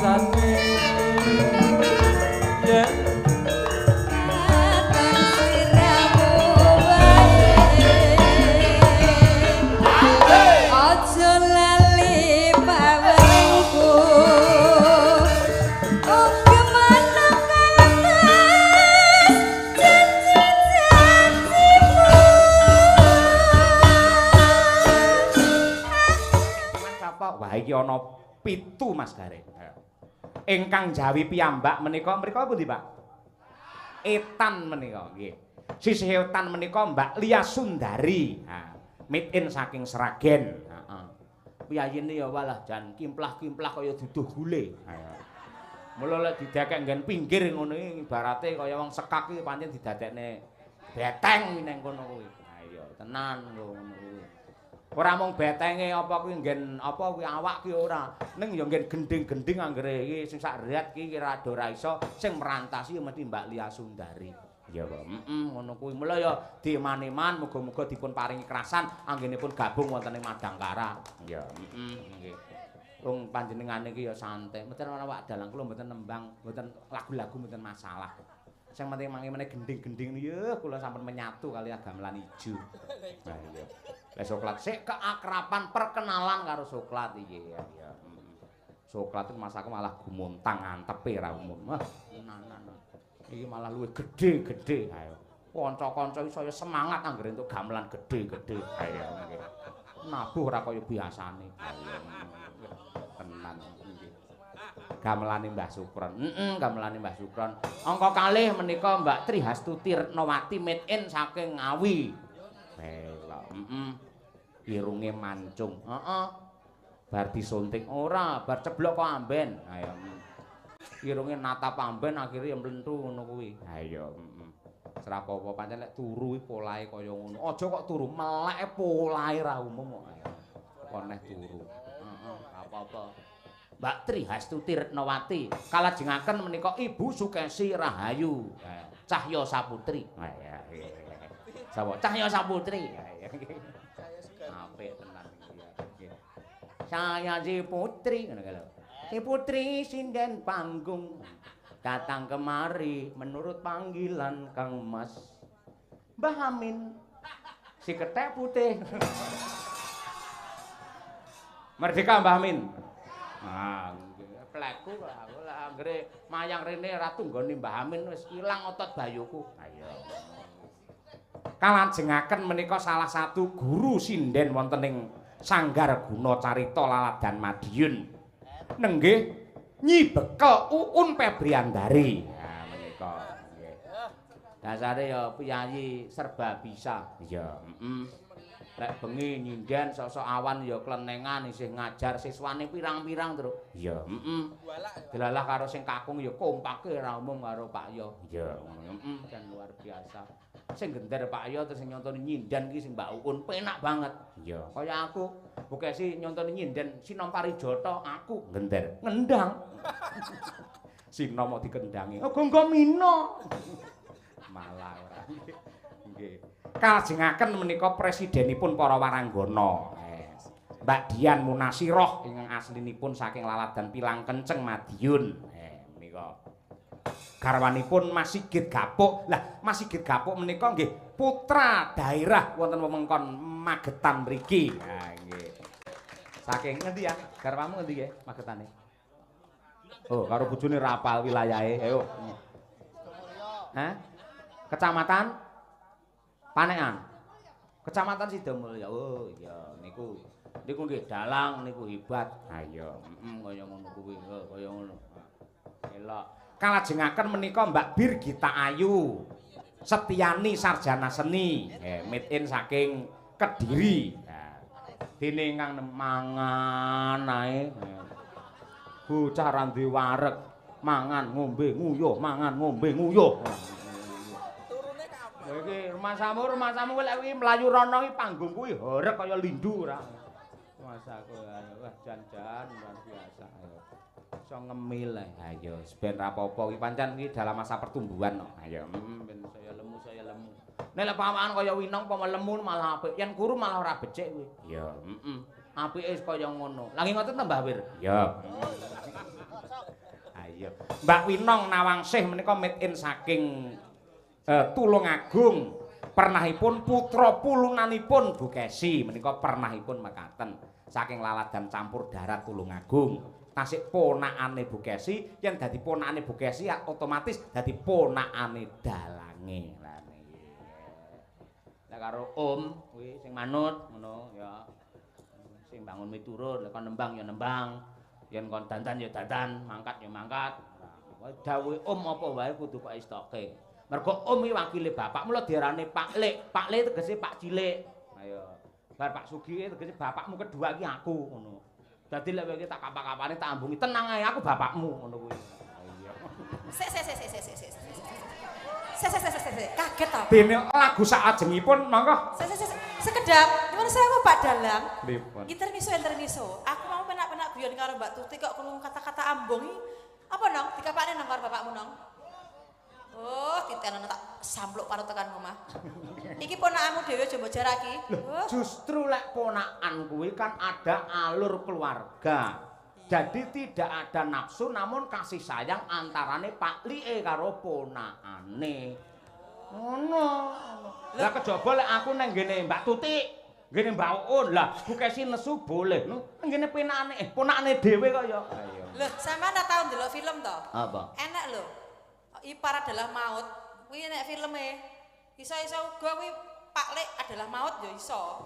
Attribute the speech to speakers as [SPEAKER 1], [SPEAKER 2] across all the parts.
[SPEAKER 1] Rasane yen
[SPEAKER 2] Katon sliramu wae. Aja lali pawarengku. Uga kates janji-janjimu.
[SPEAKER 3] Mas sapa? Wah iki ana 7 Mas Gareng. Ingkang jawi piyambak menika mriko pundi, Pak? Etan menika nggih. Sisih etan menika Mbak Lia Sundari. Ha, made in saking Sragen. Heeh. Piyayine ya walah jan kimplah-kimplah kaya duduh gule. Ha. Mula lek didekek nggen pinggir ngono iki ibarate kaya wong sekak iki pancen didadekne beteng ning kono kuwi. Ha iya, tenan ngono kuwi. Ora mung betenge apa kuwi nggen apa kuwi awak ki ora, ning ya nggen gending-gending anggere iki sing sak ret ki kira ora iso, sing merantasi ya mesti Mbak Lia Sundari. Ya kok. Heeh, ngono kuwi. Mula ya dieman-eman muga-muga dipun paringi krasan anggenipun gabung wonten ing Madangkara. Ya, heeh, nggih. Wong panjenengane iki ya santai. Mboten ana awak dalang kula mboten nembang, mboten lagu-lagu mboten masalah. Sing penting mangke meneh gending-gending ya kula sampun menyatu kali gamelan ijo. Nah iya. Lah Soklat sik keakraban perkenalan karo Soklat iki ya. Ya. Soklat itu masaku malah gumuntang antepe ra umum. Wah, tenanan. Iki malah luwih gedhe-gedhe. Ayo. Kanca-kanca iki saya semangat anggere entuk gamelan gedhe-gedhe. Ayo nggih. Nabuh ora kaya biasane. Ayo. Tenan nggih. Gamelane Mbah Sukron. Heeh, gamelane Mbah Sukron. Angka kalih menika Mbak Trihastuti Retnowati made in saking Ngawi. Melok. Heeh. Irunge mancung. Heeh. Bar disuntik ora, bar ceblok kok amben. Ayo. Irunge natap amben akhire ya mlentu ngono kuwi. Ayo, heeh. Ora apa-apa pancen lek turu iki polahe kaya ngono. Aja kok turu, meleke polahe ra umum kok. Ayo. Kok neh turu. Heeh, apa-apa. Mbak Trihastuti Retnowati kalajengaken menika Ibu Sukesi Rahayu Cahya Saputri. Sapa? Cahya Saputri. Apik tenan iki ya. Saya si putri ngono kae lho. Si putri sinden panggung datang kemari menurut panggilan Kang Mas. Mbah Amin. Si ketek putih. Merdeka Mbah Amin. Ah, pleku aku lah anggere mayang rene ratu nggone Mbah Amin wis ilang otot bayuku. Ayo. Kalajengaken menika salah satu guru sinden wonten ing Sanggar Guna Carita Laladan Madiun. Nenggih Nyi Bekel Uun Febriandari. Ha menika nggih. Dasare ya piyayi serba bisa. Iya, heeh. Lek bengi nyinden sosok awan ya klenengan isih ngajar siswane pirang-pirang, Truk. Iya, heeh. Delalah karo sing kakung ya kompake ra umum karo Pak Yo. Iya, ngono. Heeh, jan luar biasa. Sing gender Pak Yo terus sing nyontoni nyinden ki sing Mbak Uun penak banget. Iya, kaya aku bukesi nyontoni nyinden Sinom Parijata aku gender. Ngendang. Sinom mau dikendangi. Oh, gonggo mino. Malah ora. Nggih. Kalajengaken menika presidenipun para waranggana. Mbak Dian Munasiroh ingkang aslinipun saking Laladan Pilang Kenceng Madiun. Menika garwanipun Mas Sigit Gapuk. Lah, Mas Sigit Gapuk menika nggih putra daerah wonten wewengkon Magetan mriki. Ha nggih. Saking ngendi ya? Garwamu ngendi nggih Magetane? Oh, karo bojone rapal wilayahe. Ayo. Hah? Kecamatan Panekan. Kecamatan Sidomulyo. Oh iya niku. Niku nggih dalang niku hebat. Ha iya, heeh kaya ngono kuwi, kaya ngono. Elok. Kalajengaken menika Mbak Birgita Ayu Setiani sarjana seni, made in saking Kediri. Dene ingkang mangan ae. Bocah ra duwe wareg, mangan ngombe nguyuh, mangan ngombe nguyuh. Lha iki rumangsamu kowe lek kuwi mlayu rono iki panggung kuwi horeg kaya lindu ora. Masaku wah jan-jan luar biasa. Iso ngemil ae. Ayo ben ra apa-apa iki pancen iki dalam masa pertumbuhan kok. Ayo ben saya lemu saya lemu. Nek lek pawakan kaya winong apa lemu malah apik. Yen kuru malah ora becik kuwi. Iya, heeh. Apike wis kaya ngono. Lah nggih ngoten to Mbah Wir? Iya. Mbak Winong Nawangsih menika made in saking Tulungagung. Pernahipun putra pulunanipun Bu Kesi menika pernahipun mekaten saking Laladan Campur Darat Tulungagung. Tasik ponakane Bu Kesi, yen dadi ponakane Bu Kesi ya otomatis dadi ponakane dalange. Lah niki.
[SPEAKER 1] Lah karo Om kuwi sing manut ngono ya. Sing bangun miturut, lek kon nembang ya nembang, yen kon dandan ya dandan, mangkat ya mangkat. Dawuhe Om apa wae kudu kok istoke. Mergo Om iki wakile bapak, mula diarani Pak Lek. Pak Lek tegese Pak Cilik. Ayo. Bar Pak Sugi tegese bapakmu kedua iki aku ngono. Dadi lek kowe tak kapak-kapane tak ambungi, tenang ae aku bapakmu ngono kuwi. Iya.
[SPEAKER 4] Sik sik sik sik sik sik. Sik sik sik sik. Kaget ta.
[SPEAKER 3] Dene lagu sakajengipun monggo.
[SPEAKER 4] Sik sik sik. Sekedap, nyuwun sewu Pak Dalang.
[SPEAKER 3] Pripun?
[SPEAKER 4] Intermiso intermiso. Aku mau penak-penak guyon karo Mbak Tuti kok krungu kata-kata ambung iki. Apa nong? Dikapakne nang karo bapakmu nong? Oh, titenono tak sampluk paro tekan omah. Iki ponakanmu dhewe aja mbok jaraki.
[SPEAKER 1] Loh, justru lek ponakan kuwi kan ada alur keluarga. Jadi tidak ada nafsu namun kasih sayang antarane Pak Like karo ponakane. Ngono. Lah kejaba lek aku nang ngene Mbak Tuti, ngene Mbak Uun, lah Bu Kesi nesu boleh. Nang ngene penakane, ponakane dhewe kok ya. Ayo.
[SPEAKER 4] Loh, sampean ora tau ndelok film to?
[SPEAKER 1] Apa?
[SPEAKER 4] Enak lho. Ipar adalah maut. Kuwi nek filme iso-iso uga kuwi Pak Lek adalah maut ya iso.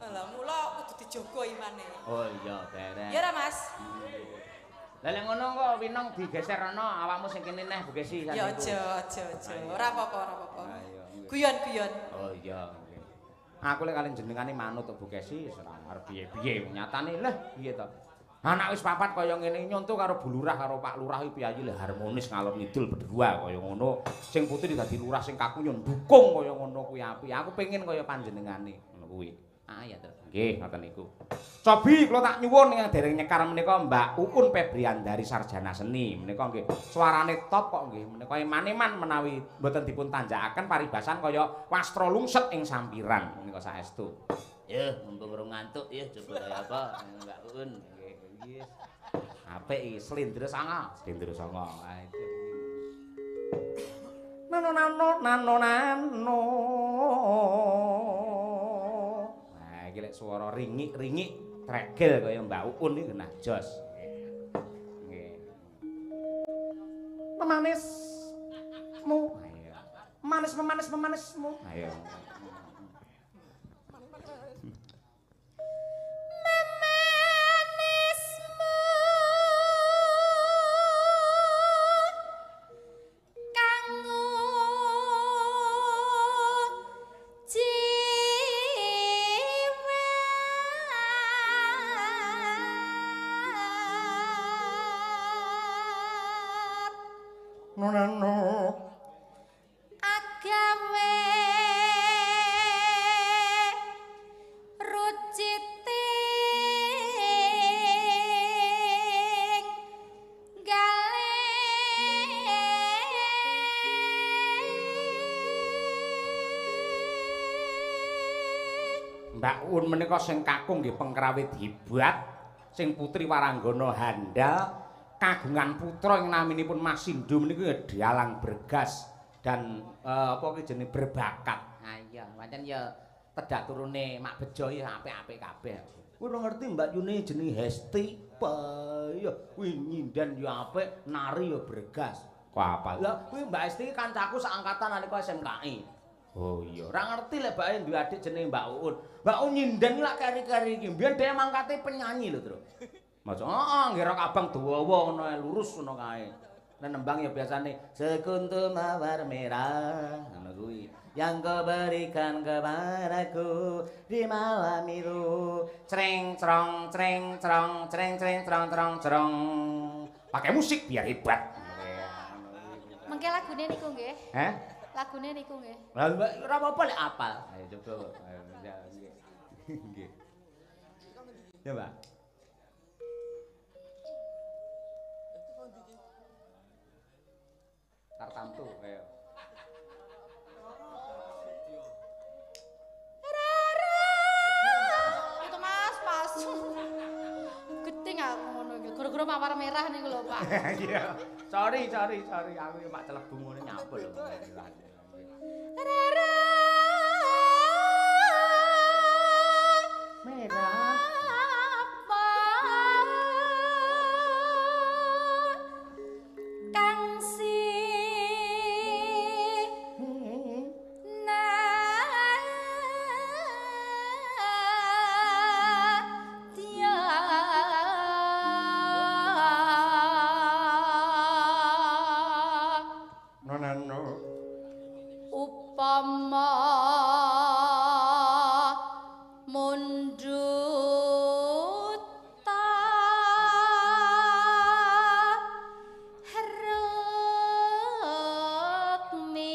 [SPEAKER 4] Lah mula kudu dijogo imane.
[SPEAKER 1] Oh iya, beres.
[SPEAKER 4] Ya ora, Mas?
[SPEAKER 1] Lah lek ngono kok Winong digeser rono, awakmu sing kene neh Bu Kesi
[SPEAKER 4] Ya aja, aja, aja. Ora apa-apa, ora apa-apa. Guyon-guyon.
[SPEAKER 1] Oh iya, nggih.
[SPEAKER 3] Aku lek kalian jenengane manut Bu Kesi wis ora arep piye-piye nyatane leh piye to. Anak wis papat kaya ngene nyonto karo Bu Lurah karo Pak Lurah iki piyayi leh harmonis ngalor ngidul berdua kaya ngono. Sing putri dadi lurah sing kakung yo ndukung kaya ngono kuwi apik. Aku pengin kaya panjenengane ngono kuwi. Ah ya to. Nggih, ngoten niku. Cobi kula tak nyuwun ingkang dereng nyekar menika Mbak Uun Febriandari sarjana seni. Menika nggih suarane top kok nggih. Menika eman-eman menawi mboten dipun tanjakaken paribasan kaya wastra lungset ing sampiran menika saestu.
[SPEAKER 1] Ya, mumpung urung ngantuk ya coba kaya apa Mbak Uun.
[SPEAKER 3] Nggih, nggih. Apik iki slendro sanga, slendro sanga. Ah itu. Nano nano nano nano. Iki lek swara ringik-ringik tregel kaya Mbak Uun iki genah jos. Nggih. Memanismu. Ayo. Manis memanis memanismu. Ayo.
[SPEAKER 2] Memanismu kanggo
[SPEAKER 3] Nano
[SPEAKER 2] agawe ruciting gale
[SPEAKER 3] Mbak Un menika sing kakung nggih pengrawit hebat, sing putri waranggana handal, kagungan putra ing naminipun Mas Sindu menika dalang bergas dan apa ki jenenge berbakat.
[SPEAKER 1] Ha iya, pancen ya tedak turune Mak Bejo ya apik-apik kabeh. Kuwi ora ngerti Mbak Yune jenenge Hesti. Iya, kuwi nyinden ya apik, nari ya bergas.
[SPEAKER 3] Kok apal?
[SPEAKER 1] Lah kuwi Mbak Hesti kancaku saangkatan nalika SMKI.
[SPEAKER 3] Oh iya.
[SPEAKER 1] Ora ngerti lek mbake duwe adik jenenge Mbak Uun. Mbak Uun nyinden lak keri-keri iki. Mbiyen dhek mangkate penyanyi lho, Tru.
[SPEAKER 3] Maca
[SPEAKER 1] heeh, nggih rok abang dawa ngono ae lurus ngono kae. Nek nembang ya biasane sekuntum mawar merah ngono kuwi. Yang kau berikan kepadaku di malam itu.
[SPEAKER 3] Creng crong creng crong creng creng crong crong crong. Pakai musik biar hebat.
[SPEAKER 2] Mengke lagune niku nggih.
[SPEAKER 3] Heh?
[SPEAKER 2] Lagune niku nggih.
[SPEAKER 1] Lah ora apa-apa lek apal.
[SPEAKER 3] Ayo coba. Ayo nggih. Nggih. Ya, Mbak. Tartamtu ayo.
[SPEAKER 2] Itu Mas, Mas. Geting aku ngono iki. Gara-gara mawar merah niku lho, Pak.
[SPEAKER 1] Iya. Sorry, aku yo mak celebu ngene nyapa lho.
[SPEAKER 2] Rara
[SPEAKER 1] merah
[SPEAKER 2] apa kang si upama mundhuta rukmi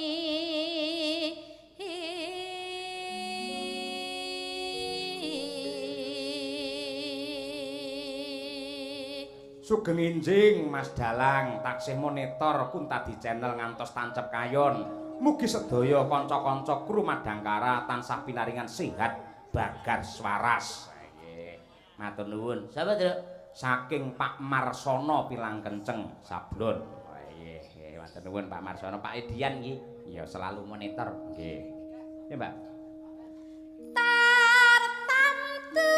[SPEAKER 3] Sugeng enjing Mas Dalang taksih monitor Kuntadi Channel ngantos tancep kayon. Mugi sedaya kanca-kanca kru Madangkara tansah pinaringan sehat bagar swaras. Nggih. Matur nuwun.
[SPEAKER 1] Sapa, Truk?
[SPEAKER 3] Saking Pak Marsono Pilang Kenceng Sablon. Nggih, nggih, matur nuwun Pak Marsono, Pak Edian nggih. Ya selalu monitor. Nggih. Ya, Mbak.
[SPEAKER 2] Tartamtu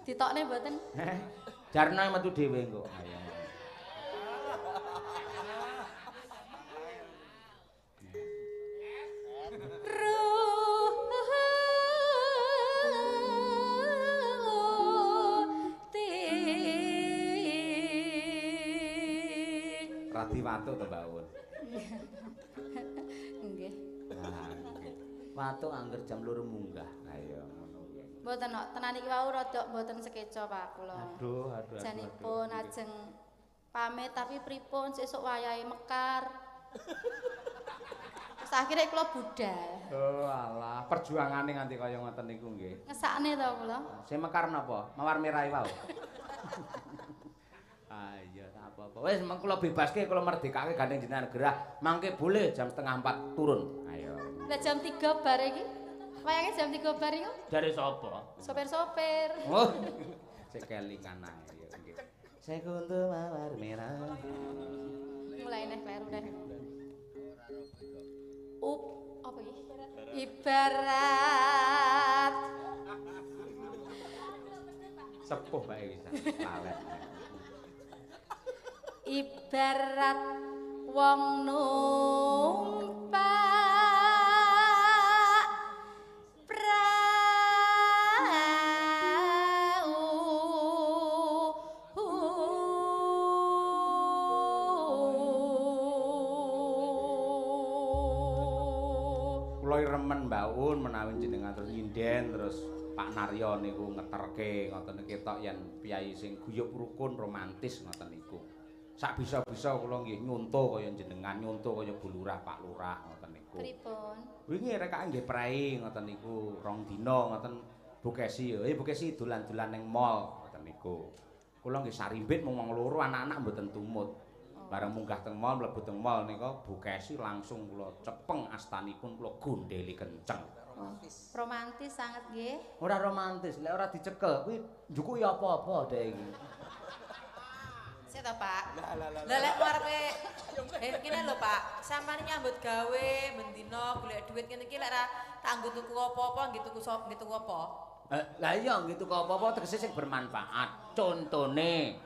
[SPEAKER 2] ditokne mboten?
[SPEAKER 1] Jarno metu dhewe engko. Ayo.
[SPEAKER 3] Radi watuk to, Mbak Un.
[SPEAKER 2] Nggih.
[SPEAKER 1] Watuk angger jam 2 munggah.
[SPEAKER 3] Ayo.
[SPEAKER 2] Mboten kok, tenan iki wau rada mboten sekeca Pak kula.
[SPEAKER 1] Aduh, aduh.
[SPEAKER 2] Janipun ajeng pamit tapi pripun sesuk wayahe mekar. Terus akhire kula budal.
[SPEAKER 3] Oh alah, perjuangane nganti kaya ngoten niku nggih.
[SPEAKER 2] Ngesakne to kula.
[SPEAKER 1] Sing mekar napa? Mawar merah wau. Ah iya, tak apa-apa. Wis meng kula bebaske, kula merdekake gandeng jenengan gerah. Mangke boleh jam 3:30 turun.
[SPEAKER 3] Ayo.
[SPEAKER 2] Lah jam 3 bar iki. Wayange jam 3 bar iku?
[SPEAKER 1] Dari sapa?
[SPEAKER 2] Sopir-sopir.
[SPEAKER 1] Oh. Sik kelingan ae ya nggih. Sekuntum mawar merah.
[SPEAKER 2] Mulai neh kleru neh. Up apa iki? Ibarat
[SPEAKER 3] sepuh bae wis lalen.
[SPEAKER 2] Ibarat wong numpak prau.
[SPEAKER 3] Kula remen Mbak Un menawi jenengan terus nyinden terus Pak Naryo niku ngeterke ngoten ketok yen piyayi sing guyub rukun romantis ngoten niku. Sak bisa-bisa kula nggih nyonto kaya jenengan, nyonto kaya Bu Lurah, Pak Lurah ngoten niku.
[SPEAKER 2] Pripun?
[SPEAKER 3] Wingi rekake nggih prei ngoten niku, rong dina ngoten Bu Kesi, "Eh Bu Kesi dolan-dolan ning mall" ngoten niku. Kula nggih sarimbit mung wong loro, anak-anak mboten tumut. Bareng munggah teng mall, mlebu teng mall nika Bu Kesi langsung kula cepeng astanipun kula gondheli kenceng.
[SPEAKER 2] Romantis. Romantis sanget nggih.
[SPEAKER 1] Ora romantis, lek ora dicekel kuwi njukuki apa-apa dhek iki.
[SPEAKER 4] Sik to, Pak. Lah lek arepe kene lho, Pak. Sampeyan nyambut gawe bendina golek duit ngene iki lek ora tak nggo tuku apa-apa nggih tuku sop, nggih tuku apa?
[SPEAKER 1] Lah iya nggih tuku apa-apa tegese sing bermanfaat. Contone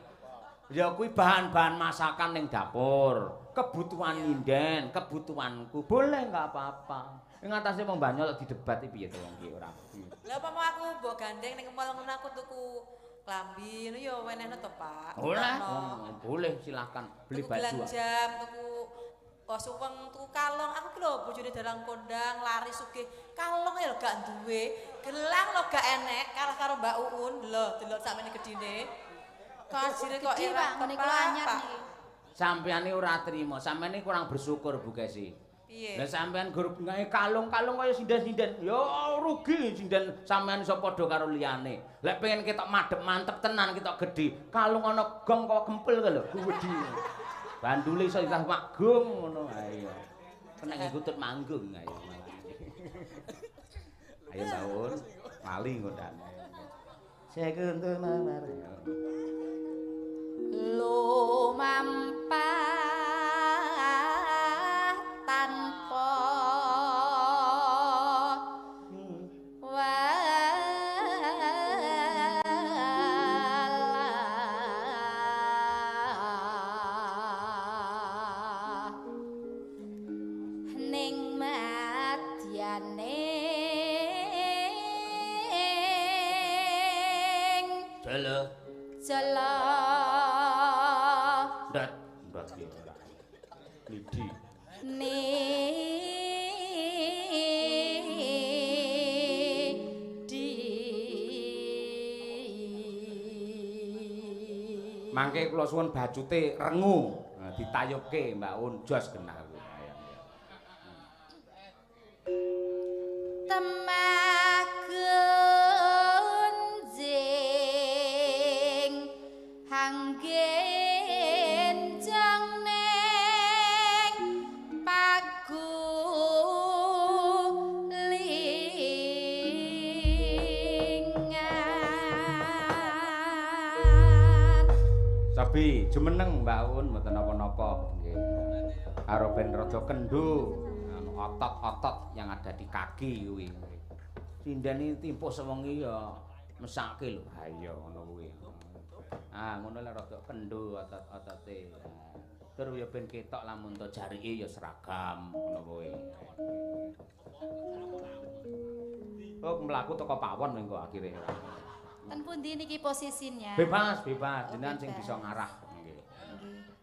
[SPEAKER 1] ya kuwi bahan-bahan masakan ning dapur, kebutuhan nyinden, kebutuhanku. Boleh enggak apa-apa. Ing atase wong Banyol didebat iki piye to wong iki ora.
[SPEAKER 4] Lah apa mau aku mbok gandeng ning mall ngono aku tuku klambi ngono ya wenehno to, Pak.
[SPEAKER 1] Oleh, boleh silakan beli
[SPEAKER 4] tuku
[SPEAKER 1] baju.
[SPEAKER 4] Gelang tuku suweng, tuku kalong. Aku ki lho bojone dalang kondang, laris sugih. Kalong ya lho gak duwe, gelang lho gak enek, kalah karo Mbak Uun. Lho, delok sakmene gedine. Kajire kok
[SPEAKER 2] Pak, ngene kula anyar niki.
[SPEAKER 1] Sampeyan iki ora trima, sampeyan iki kurang bersyukur Bu Kesi.
[SPEAKER 4] Piye?
[SPEAKER 1] Lah sampean gur gawe kalung-kalung kaya sinden-sinden. Ya rugi sinden sampean iso padha karo liyane. Lek pengen ketok madhep mantep tenan ketok gedhe, kalung ana gong kok kempel kae lho, gedhi. Bandule iso ditah magung ngono. Ayo. Kena ngikutut manggung ayo. Ayo Mbak lali ngundang. Sekuntu mamar.
[SPEAKER 2] Lumampah tanpa walah ning madyaning
[SPEAKER 1] Jala.
[SPEAKER 2] Jala.
[SPEAKER 1] Ndat, ndat iki ora. Lidi.
[SPEAKER 2] Ni di.
[SPEAKER 3] Mangke kula suwun bacute rengu, ditayubke Mbak Un jos genah kuwi.
[SPEAKER 2] Temah gunjing hanggenjang neng pagulingan.
[SPEAKER 3] Sabi jumeneng Mbak Un mboten napa-napa nggih. Karo ben rada kendho anu otot-otot yang ada di kaki kuwi.
[SPEAKER 1] Sinden iki timpuh sewengi ya mesake lho.
[SPEAKER 3] Ha iya ngono kuwi.
[SPEAKER 1] Ah ngono lek rada kendho otot-otote. Terus ya ben ketok lamun to jarike ya seragam
[SPEAKER 3] ngono kuwi. Oh mlaku teko pawon mengko akhire.
[SPEAKER 2] Ten pundi niki posisinya?
[SPEAKER 3] Bebas, bebas.
[SPEAKER 2] Oh,
[SPEAKER 3] Jenengan sing
[SPEAKER 2] bebas.
[SPEAKER 3] bisa ngarah. Nggih.
[SPEAKER 2] Nggih.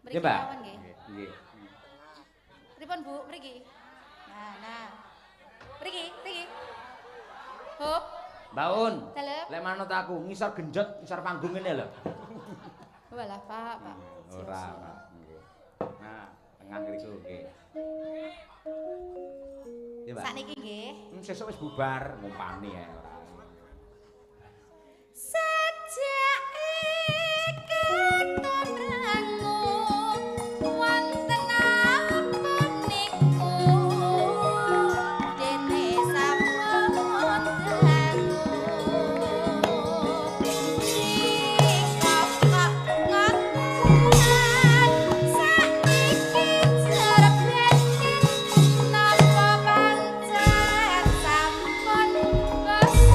[SPEAKER 3] Nggih,
[SPEAKER 2] Mriki
[SPEAKER 3] Mbak.
[SPEAKER 2] mawon nggih.
[SPEAKER 3] Nggih.
[SPEAKER 2] Pripun Bu, mriki? Nah, nah. Mriki, mriki. Hop,
[SPEAKER 1] Mbak Un,
[SPEAKER 2] dalem.
[SPEAKER 1] lek manut aku ngisor genjot ngisor panggung ngene lho.
[SPEAKER 2] Walah, Pak, Pak.
[SPEAKER 3] Ora, ora. Nggih. Nah, tengah ngriku nggih. Nggih, Mbak.
[SPEAKER 2] Sakniki nggih.
[SPEAKER 3] Sesuk wis bubar ngumpani ae ora.
[SPEAKER 2] Sajake katon rangu wonten apa niku dene sampun dangu dikokok ngoten sakniki jrebet napa pancen sampun bosen.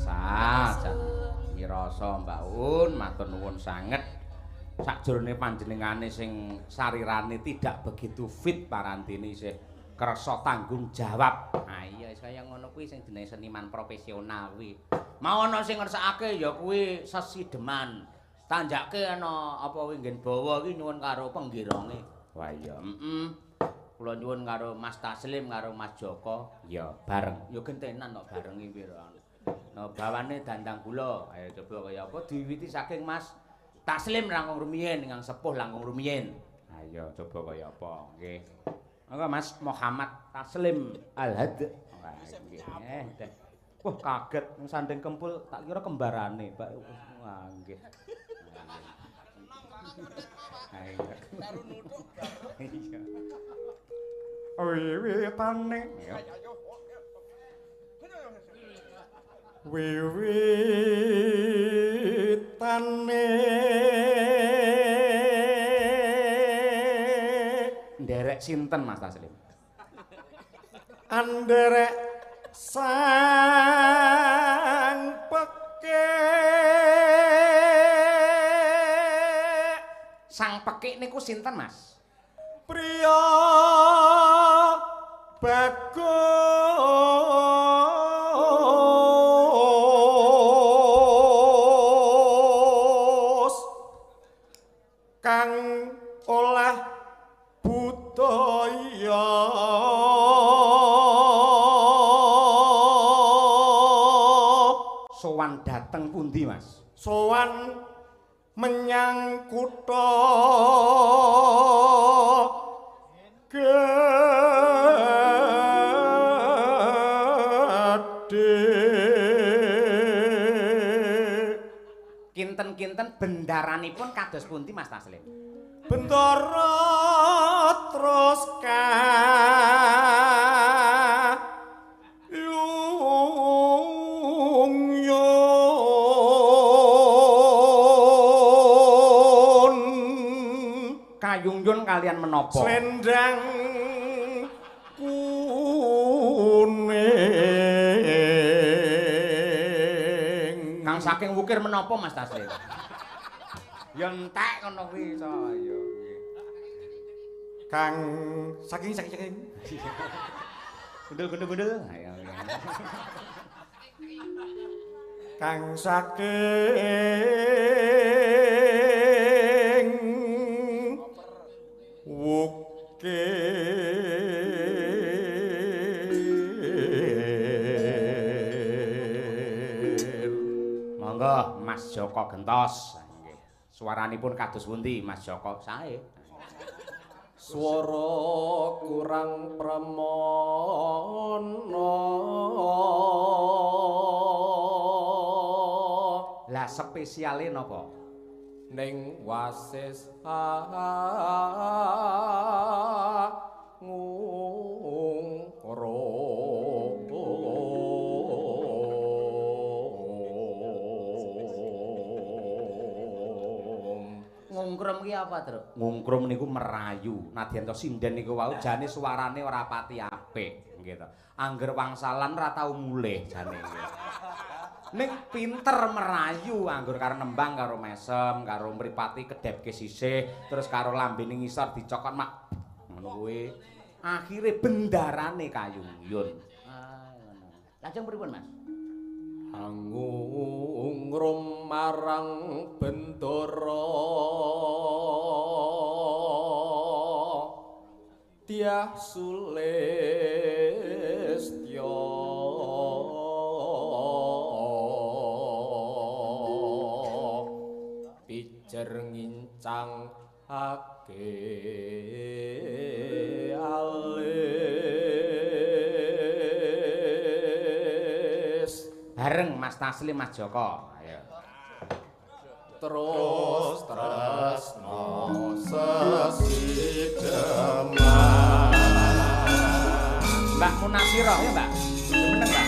[SPEAKER 1] biasa. Mirasa Mbak Un, matur nuwun sanget. Sakjroning panjenengane sing sarirane tidak begitu fit parantini isih kersa tanggung jawab. Ah iya wis kaya ngono kuwi sing jenenge seniman profesional kuwi. Mau ana sing ngersakake ya kuwi sesideman. Tanjake ana apa kuwi nggen bawa iki nyuwun karo penggironge. Wah iya. Heeh. Kula nyuwun karo Mas Taslim karo Mas Joko. Ya bareng. Ya gentenan kok barengi pira. Nah bawane dandang gula. Ayo coba kaya apa diwiwiti saking Mas Taslim langkung rumiyin ingkang sepuh langkung rumiyin. Ayo coba kaya apa nggih. Monggo Mas Muhammad Taslim Al-Had. Nggih. Wah kaget sanding kempul tak kira kembarane, Pak. Wah nggih. Iya.
[SPEAKER 3] Wiwitane. Wiwitane
[SPEAKER 1] nderek sinten Mas Taslim?
[SPEAKER 3] Anderek sang pekik.
[SPEAKER 1] Sang pekik niku sinten Mas?
[SPEAKER 3] Priya bagus kang olah budaya.
[SPEAKER 1] Sowan dateng pundi Mas?
[SPEAKER 3] Sowan menyang kutha gedhe.
[SPEAKER 1] Kinten-kinten bendaranipun kados pundi Mas Taslim?
[SPEAKER 3] Bendara terus kayung-yun.
[SPEAKER 1] Kayung-yun kalian menapa?
[SPEAKER 3] Slendang kuning.
[SPEAKER 1] Kang saking wukir menapa Mas Taslim? Ya entek ngono kuwi iso ya.
[SPEAKER 3] Kang saking saking
[SPEAKER 1] gundul gundul gundul. Ayo.
[SPEAKER 3] Kang saking wukir.
[SPEAKER 1] Monggo Mas Joko gentos. Nggih. Suaranipun kados pundi Mas Joko? Sae.
[SPEAKER 5] Swara kurang pramana.
[SPEAKER 1] Lah spesiale napa?
[SPEAKER 5] Ning wasis ngungrum.
[SPEAKER 1] Ngungkrum ki apa, Truk? Ngungkrum niku merayu. Nadyan to sinden niku wau jane suarane ora pati apik, nggih to. Angger wangsalan ora tau mulih jane. Ning pinter merayu anggur karo nembang karo mesem, karo mripati kedhepke sisih, terus karo lambene ngisor dicokot mak ngono kuwi. Akhire bendarane kayung-yun. Ah, ngono. Lajeng pripun, Mas?
[SPEAKER 5] Angungrum marang bendara Dyah Sulistya pijer ngincang ake alis.
[SPEAKER 1] Bareng Mas Taslim Mas Joko. Ayo.
[SPEAKER 5] Terus tresno sesideman.
[SPEAKER 1] Mbak Munasirah ya, Mbak. Meneng, Mbak.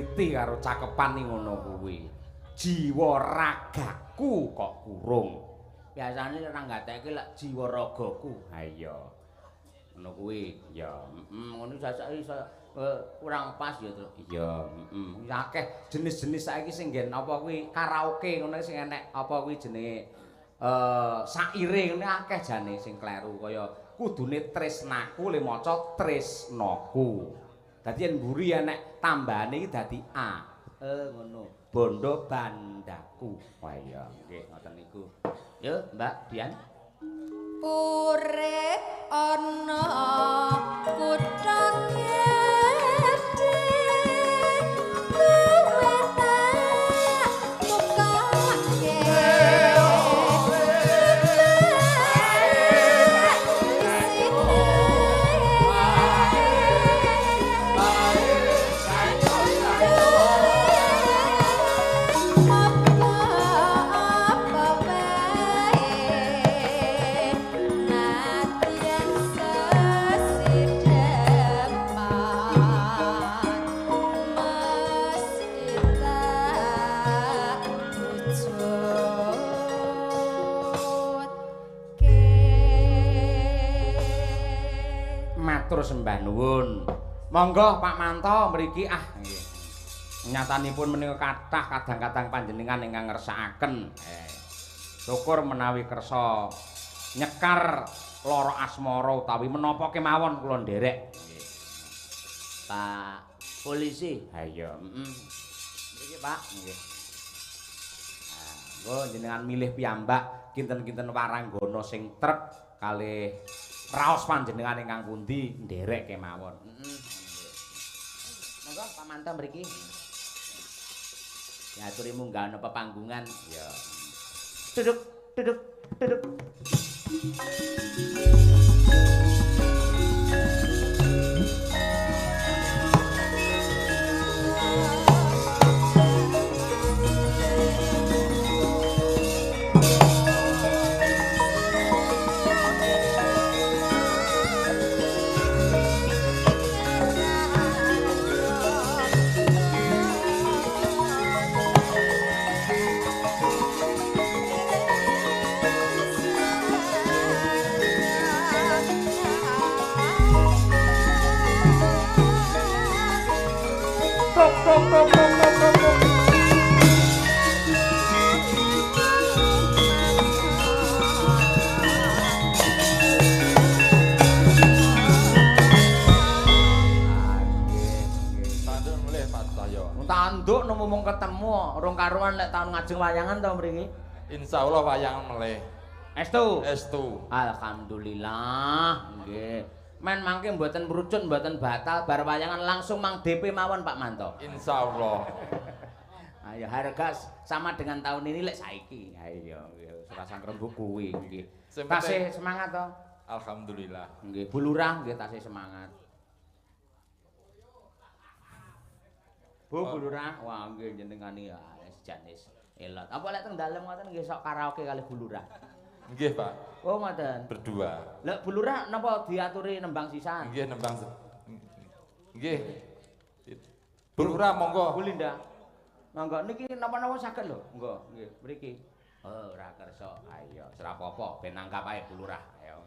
[SPEAKER 3] Teliti karo cakepan ngono kuwi. Jiwa ragaku kok kurung.
[SPEAKER 1] Biasane ora nggateke lek jiwa ragaku.
[SPEAKER 3] Ha iya.
[SPEAKER 1] Ngono kuwi.
[SPEAKER 3] Ya,
[SPEAKER 1] ngono sasake iso kurang pas ya, Truk.
[SPEAKER 3] Iya, heeh. Akeh jenis-jenis saiki sing nggen apa kuwi karaoke ngono sing enek apa kuwi jenenge saire ngene akeh jane sing kleru kaya kudune tresnaku le maca tresnaku. Dadi yen mburi enek tambahane iki dadi a.
[SPEAKER 1] Ngono.
[SPEAKER 3] Bondo bandaku. Wah iya, nggih ngoten niku.
[SPEAKER 1] Yo, Mbak Dian.
[SPEAKER 2] Urip ana kutha gedhe luwe tak tukake apa wae nadyan sesideman mesti tak wujudke.
[SPEAKER 3] Matur sembah nuwun. Monggo Pak Manto mriki ah nggih. Nyatanipun menika kathah kadang-kadang panjenengan ingkang ngersakaken. Syukur menawi kersa nyekar lara asmara utawi menapa kemawon kula nderek.
[SPEAKER 1] Nggih. Pak polisi.
[SPEAKER 3] Ha iya,
[SPEAKER 1] heeh. Mriki Pak,
[SPEAKER 3] nggih. Nah, monggo jenengan milih piyambak kinten-kinten waranggana sing trep kalih raos panjenengan ingkang pundi nderek kemawon.
[SPEAKER 1] Heeh. Monggo Pak Manto mriki. Diaturi munggah ana pepanggungan.
[SPEAKER 3] Ya.
[SPEAKER 1] Duduk, duduk, duduk.
[SPEAKER 5] Tanduk mulih Pak Cahyo.
[SPEAKER 1] Tanduk nemu mung ketemu rong karuan lek taun ngajeng wayangan to mriki.
[SPEAKER 5] Insyaallah wayangan melih.
[SPEAKER 1] Estu.
[SPEAKER 5] Estu.
[SPEAKER 1] Alhamdulillah nggih. Men mangke mboten mrucut mboten batal bar wayangan langsung mang DP mawon Pak Manto.
[SPEAKER 5] Insyaallah.
[SPEAKER 1] Ayo harga sama dengan tahun ini lek saiki.
[SPEAKER 3] Ha iya, ora rembug kuwi nggih.
[SPEAKER 5] Tasih
[SPEAKER 3] semangat to?
[SPEAKER 5] Alhamdulillah.
[SPEAKER 3] Nggih, Bu Lurah nggih tasih semangat.
[SPEAKER 1] Bu Lurah, wah nggih jenengan iki janis elot. Apa lek teng dalem ngoten nggih sok karaoke kalih Bu Lurah?
[SPEAKER 5] Nggih, Pak.
[SPEAKER 1] Oh, ngoten.
[SPEAKER 5] Berdua.
[SPEAKER 1] Lek Bu Lurah napa diaturi nembang sisan?
[SPEAKER 5] Nggih, nembang. Nggih. Bu Lurah monggo.
[SPEAKER 1] Bu Linda. Monggo niki napa-napa saged lho. Monggo, nggih, mriki. Oh, ora kersa.
[SPEAKER 3] Ayo, ora apa-apa, ben nanggap ae Bu Lurah. Ayo.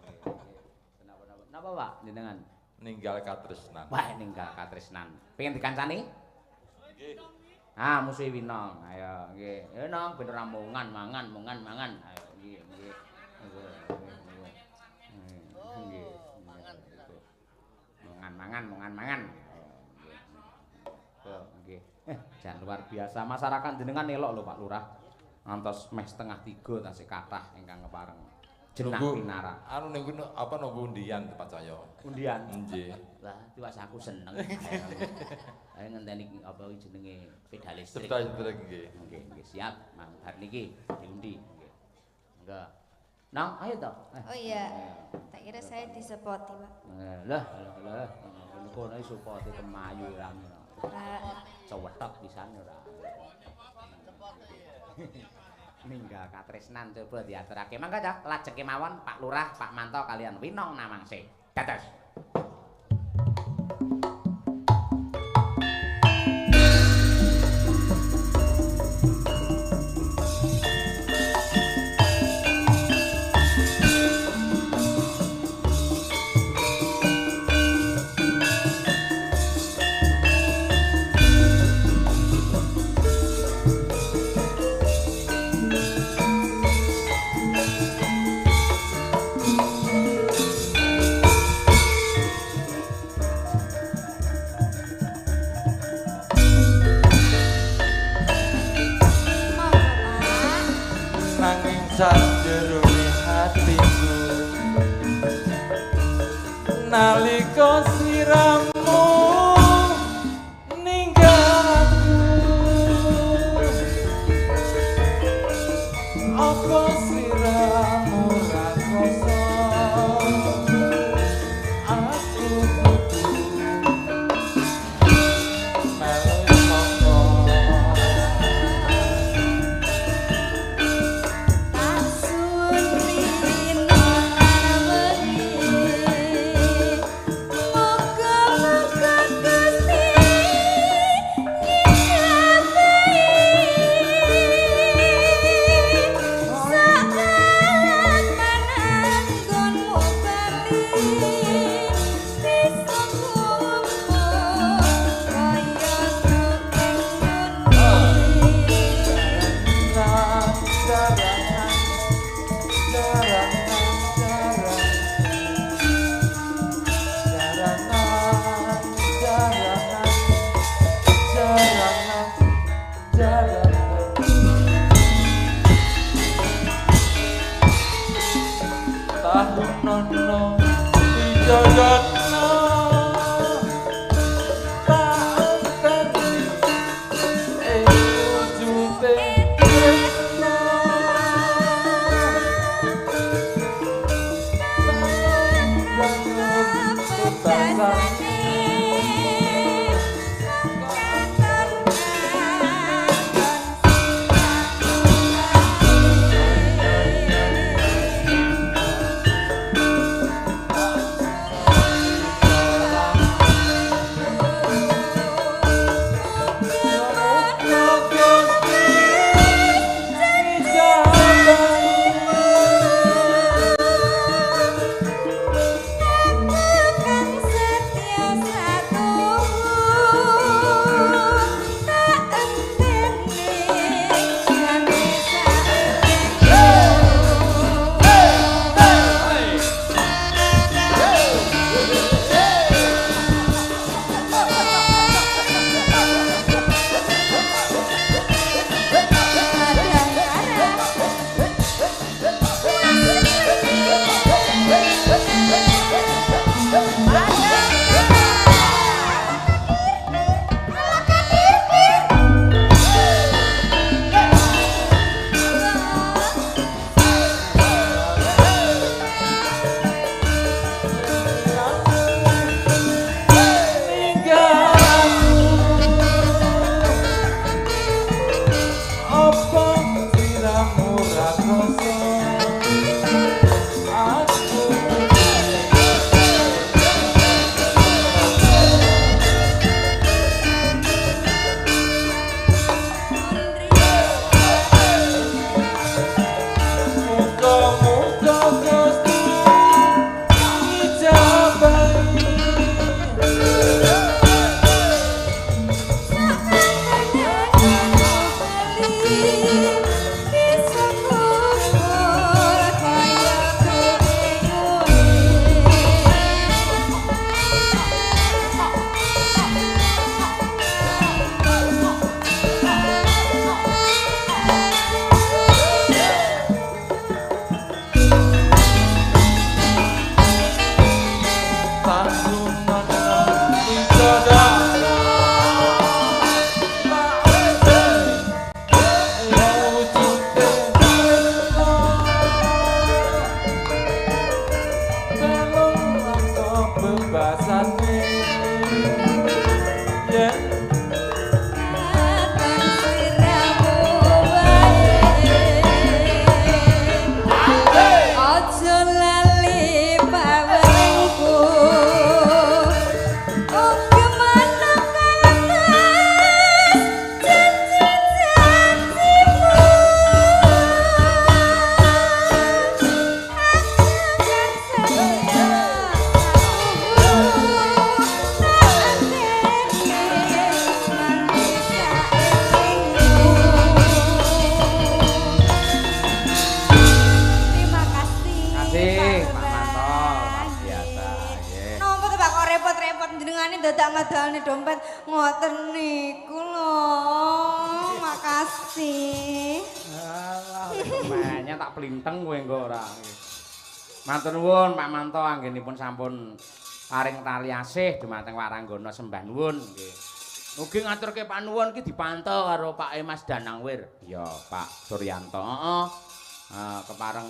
[SPEAKER 1] Napa-napa. Napa, Pak, jenengan?
[SPEAKER 5] Ninggal katresnan.
[SPEAKER 3] Wah, ninggal katresnan. Pengen dikancani?
[SPEAKER 5] Nggih.
[SPEAKER 3] Ah, musuhe Winong. Ayo, nggih.
[SPEAKER 1] Ya nong ben ora mongan, mangan, mongan, mangan. Ayo, nggih, nggih.
[SPEAKER 3] Nggih. Mangan, mangan, mangan, mangan. Nggih. Jan luar biasa. Masyarakat jenengan elok lho Pak Lurah. Ngantos meh 2:30 tasih kathah ingkang kepareng. Jenak pinarak.
[SPEAKER 5] Anu niku apa nunggu undian Pak Cahyo.
[SPEAKER 1] Undian.
[SPEAKER 5] Nggih.
[SPEAKER 1] Wah, tiwas aku seneng. Ayo ngenteni apa iki jenenge sepeda listrik.
[SPEAKER 5] Sepeda listrik nggih.
[SPEAKER 1] Nggih, nggih siap. Mang bar niki diundi nggih. Monggo. Nang, ayo to.
[SPEAKER 2] Oh iya. Tak kira saya disepoti, Pak.
[SPEAKER 1] Lah, lah, lah. Kono iki supoti kemayu ra. Cewethok pisan ora.
[SPEAKER 3] Ninggal katresnan coba diaturake. Mangga ta lajeng kemawon Pak Lurah, Pak Manto kalian Winong Namangse. Dados.
[SPEAKER 5] Nalika siramu ninggal aku, apa siramu ra krasa aku kudu melu saka.
[SPEAKER 2] Tak suwun rino wengi, muga-muga Gusti ngijabahi saat mananggonmu bali bisa kumpul kaya tukang
[SPEAKER 5] Tahunono wijayana tak enteni ing wujute tresna.
[SPEAKER 2] Bebasane katon kang setia satuhu tak enteni janji saelingku.
[SPEAKER 5] Apa siramu ra krasa aku muga-muga Gusti ngijabahi.
[SPEAKER 2] Bisa kumpul kaya
[SPEAKER 5] Tahunono wijayana tak enteni ing wujute tresna. Telung rasa bebasane yen
[SPEAKER 2] Katon sliramu wae, aja lali paweringku. Uga manungkalas janji-janjimu. Aku kang setia satuhu tak enteni nganti saelingku. Terima kasih.
[SPEAKER 3] Kasih,
[SPEAKER 2] Pak
[SPEAKER 3] Pak Manto,
[SPEAKER 2] Lurah.
[SPEAKER 3] luar biasa, nggih.
[SPEAKER 2] Napa to Pak kok repot-repot jenengane dadak ngadalne dompet ngoten niku lho. Makasih.
[SPEAKER 3] Alah, lumayan tak plinteng kowe engko ora. Matur nuwun Pak Manto anggenipun sampun Paring tali asih dumateng waranggana sembah nuwun nggih.
[SPEAKER 1] Mugi ngaturke panuwun iki dipantau karo Pak Mas Danangwir.
[SPEAKER 3] Ya, Pak Suryanto.
[SPEAKER 1] Heeh. Kepareng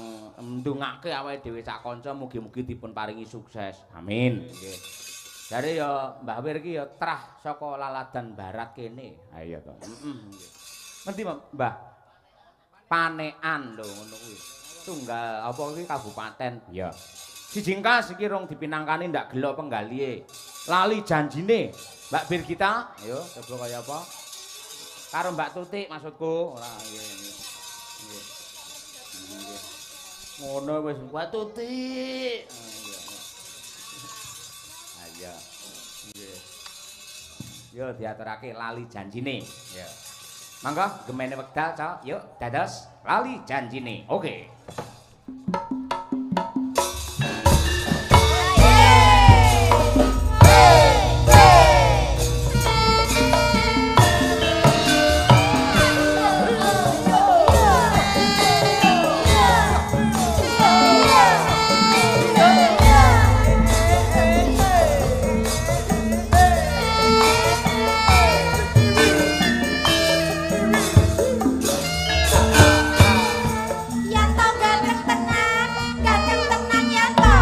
[SPEAKER 1] ndongake awake dhewe sak kanca mugi-mugi dipun paringi sukses.
[SPEAKER 3] Amin.
[SPEAKER 1] Nggih. Jare ya Mbah Wir iki ya trah saka Laladan Barat kene.
[SPEAKER 3] Ha iya to.
[SPEAKER 1] Heeh nggih.
[SPEAKER 3] Ngendi Mbah? Panekan lho ngono kuwi. Tunggal apa kuwi kabupaten. Iya.
[SPEAKER 1] Sijingkas iki rong dipinangkani ndak gelo penggalihe. Lali janjine. Mbak Birgita, ayo coba kaya apa? Karo Mbak Tutik maksudku. Ora nggih. Nggih. Nggih. Ngono wis Mbak Tutik.
[SPEAKER 3] Ayo. Nggih. Yo diaturake lali janjine. Ya. Mangga gemene wekdal, Cok. Yuk dados lali janjine. Oke.
[SPEAKER 2] Yanto ganteng tenan Yanto.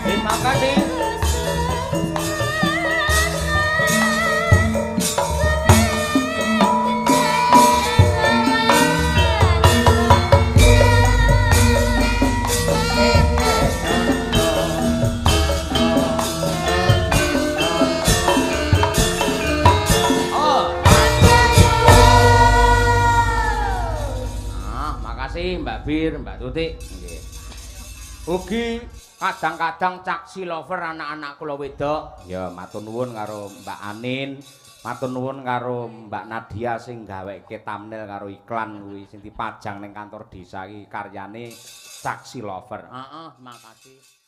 [SPEAKER 1] Terima kasih. Ah, makasih Mbak Bir, Mbak Tutik. Nggih. Ugi kadang-kadang caksi lover anak-anak kula wedok.
[SPEAKER 3] Ya matur nuwun karo Mbak Anin, matur nuwun karo Mbak Nadia sing gaweke thumbnail karo iklan kuwi sing dipajang ning kantor desa iki karyane Caksi Lover.
[SPEAKER 1] Heeh, makasih.